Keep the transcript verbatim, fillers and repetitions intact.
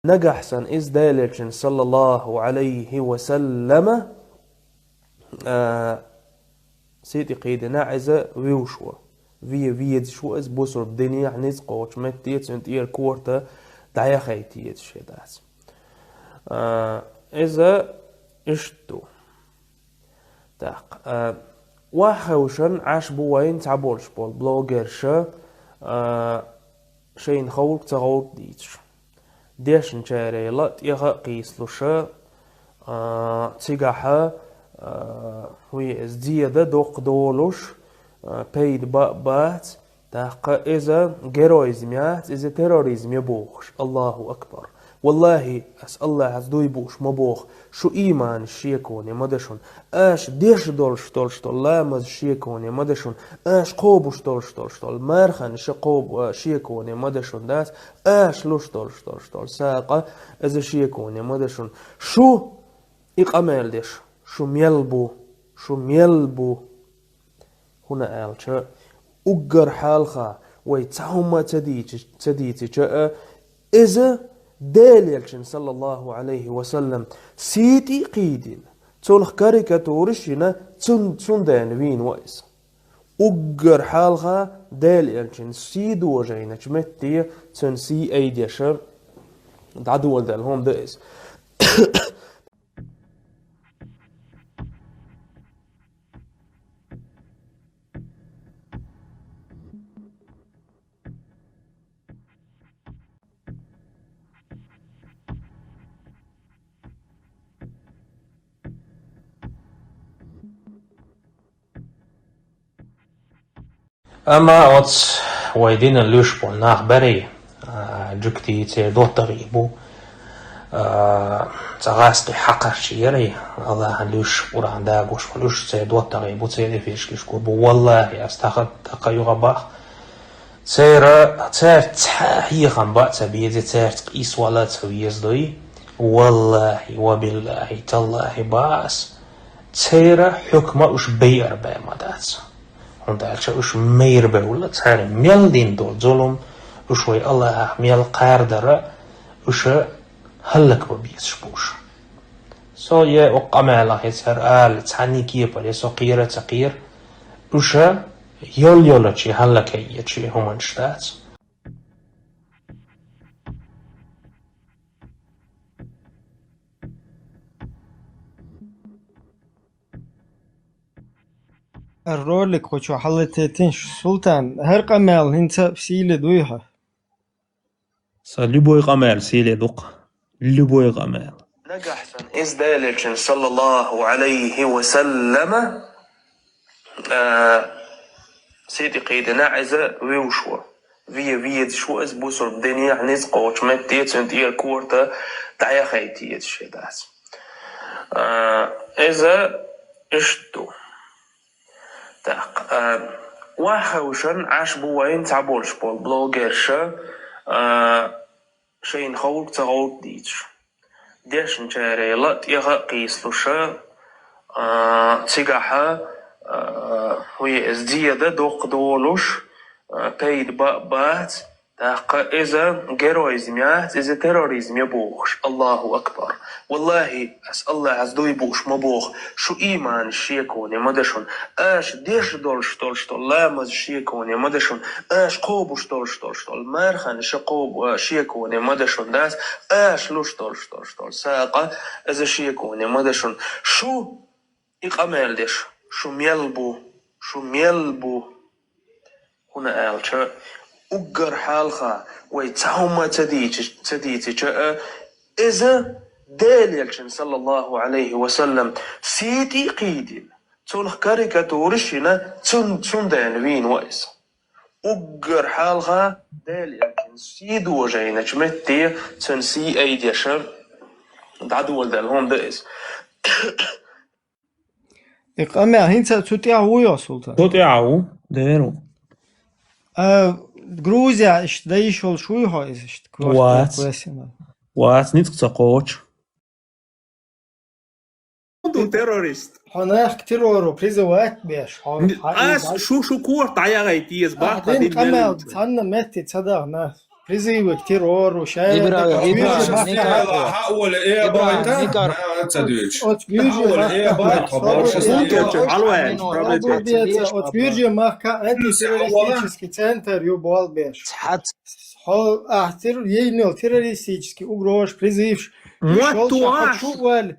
Нагахь санна иза Делан Элчанна, саллаллаху Ӏалайхи ва саллама, а, сий тӀе кхийдина, иза вуьйш ву. Ве везаш ву иза бусурба динехь ницкъ кхочу метте, цуьнан тӀера корта дӀаяхийта езаш хир дац. А, иза иштта ду. Так, а, охьахевшина Ӏаш бу вайна цхьаболуш болу блогерша, а, шайна ховлу ца ховлу дийцаш. Дешначарел а тӀех а кхийсалуша, а, цигахьа, а, хӀун ю иза, зен а доккха долуш, а, пайда бан а бац, тӀаккха иза героизм яц, иза терроризм ю бохуш. Аллаху акбар! Валлахи, ас Аллахьаца дуй бууш ма боху, шу ийманаш шеконе ма дан шуна. Аша деш долуш долуш долу ламаз шеконе ма дан шуна. Аша кхобуш долуш долуш долу марханаш кхобу, а, шеконе ма дан шуна дац. Аша луш долуш долуш долу сагӀа, иза шеконе ма дан шуна. Шу и къамел деш, шу мел бу, шу мел бу. ХӀунда аьлча, уггар хьалха вай цхьа хӀума ца дийци-, ца дийцича а, иза Делан Элчанна, саллаллаху Ӏалайхи ва саллам, сий тӀе а кхийдина, цунах карикатураш а йина, цун-, цундела вийна ву иза. Уггар хьалха Делан Элчанна сий дожийначу метте цуьнан сий айдеш дӀадоладелла хӀума ду иза. Амма оцу вай динан луьйш болу нах берий, а, жуьгтий, церан доттагӀий бу, а, цкъа гӀазкхий хьакхарчий ярий, Аллахьан луьйш, Къуръан дагош болу уьш церан доттагӀий бу, церан эфирашкаш гур бу. Валлахи, ас тахана тӀаккха юха бах, церан, цаьрца цхьа а хьехам бан а ца беза, цаьрца къийса вала а ца веза дуй. Валлахи, ва биллахи, таллахи, бах ас, церан хьукма уьш байар бен ма дац. ХӀунда аьлча уьш майра бевлла, цара мел дина долу зулам, уьш вай Аллахьах мел кхардара, уьш хӀаллакбан безаш бу уьш. Со е окху къамелах я цара ала, цхьанний кепара я со кхера а ца кхера, уьш йол-йолчу хӀаллакайечу хӀуманаш дац. Ролик кху чу хьалатетинчу, Султан, хӀара къамел хӀинца а сийле дуй хьан? Сан любой къамел сийле ду-кх. Любой къамел. Нагахь санна иза Делан Элчанна, саллаллаху Ӏалайхи ва саллама, а, сий тӀе кхийдина, иза вуьйш ву. Ве везаш ву иза бусурба динехь ницкъ кхочу метте, цуьнан тӀера корта дӀаяхийта езаш хир дац. А, иза иштта ду. Так, а, охьахевшина Ӏаш бу вайна цхьаболуш болу блогерша, а, шайна ховлу ца ховлу дийцаш. Дешначарел а тӀех а кхийсалуша, а, цигахьа, а, хӀун ю иза, зен а доккха долуш, а, пайда бан а бац, тӀаккха иза героизм яц, иза терроризм ю бохуш. Аллаху акбар! Валлахи, ас Аллахьаца дуй бууш ма боху, шу ийманаш шеконе ма дан шуна. Аша деш долуш долуш долу ламаз шеконе ма дан шуна. Аша кхобуш долуш долуш долу марханаш кхобу, а, шеконе ма дан шуна дац. Аша луш долуш долуш долу сагӀа, иза шеконе ма дан шуна. Шу и къамел деш, шу мел бу, шу мел бу. ХӀунда аьлча уггар хьалха вай цхьа хӀума ца дийци-, ца дийцича а, иза Делан Элчанна, саллаллаху Ӏалайхи ва саллам, сий тӀе а кхийдина, цунах карикатураш а йина, цун-, цундела вийна ву иза. Уггар хьалха Делан Элчанна сий дожийначу метте цуьнан сий айдеш дӀадоладелла хӀума ду иза. И къамел хӀинца а цу тӀехь вуй хьо, Султан? Цу тӀехь ву, дера ву. А, Грузия иштта дан йиш йолуш вуй хьо иза иштта? Вац. Квартал квесина. Вац, ницкъ ца кхочу. Ду террорист. Хьо нах террору призывать беш, хьо, н-, хьо ас и шу, шу корта дӀаяхийта еза, а, бах, дин дин къамел мел цхьанна метте ца даха нах. призыв к террору, шаьлта Ибра-, Ибра-, гуьржи Никар-, махка. Хьа ола э Ибра-, байтан, Никар-, хьа ца дуьйцу. Оцу гуьржи махка. Хьа ола э байтан, хьо башха Султан, стига. Алвай, Амин, справедливо. Оцу гуьржи махка антитеррористический центр ю болх беш. Цхьац. Хьо ахтир, ейнел террористический угрозаш, призывш. Мотт шолча ваш. Хьо чу валь,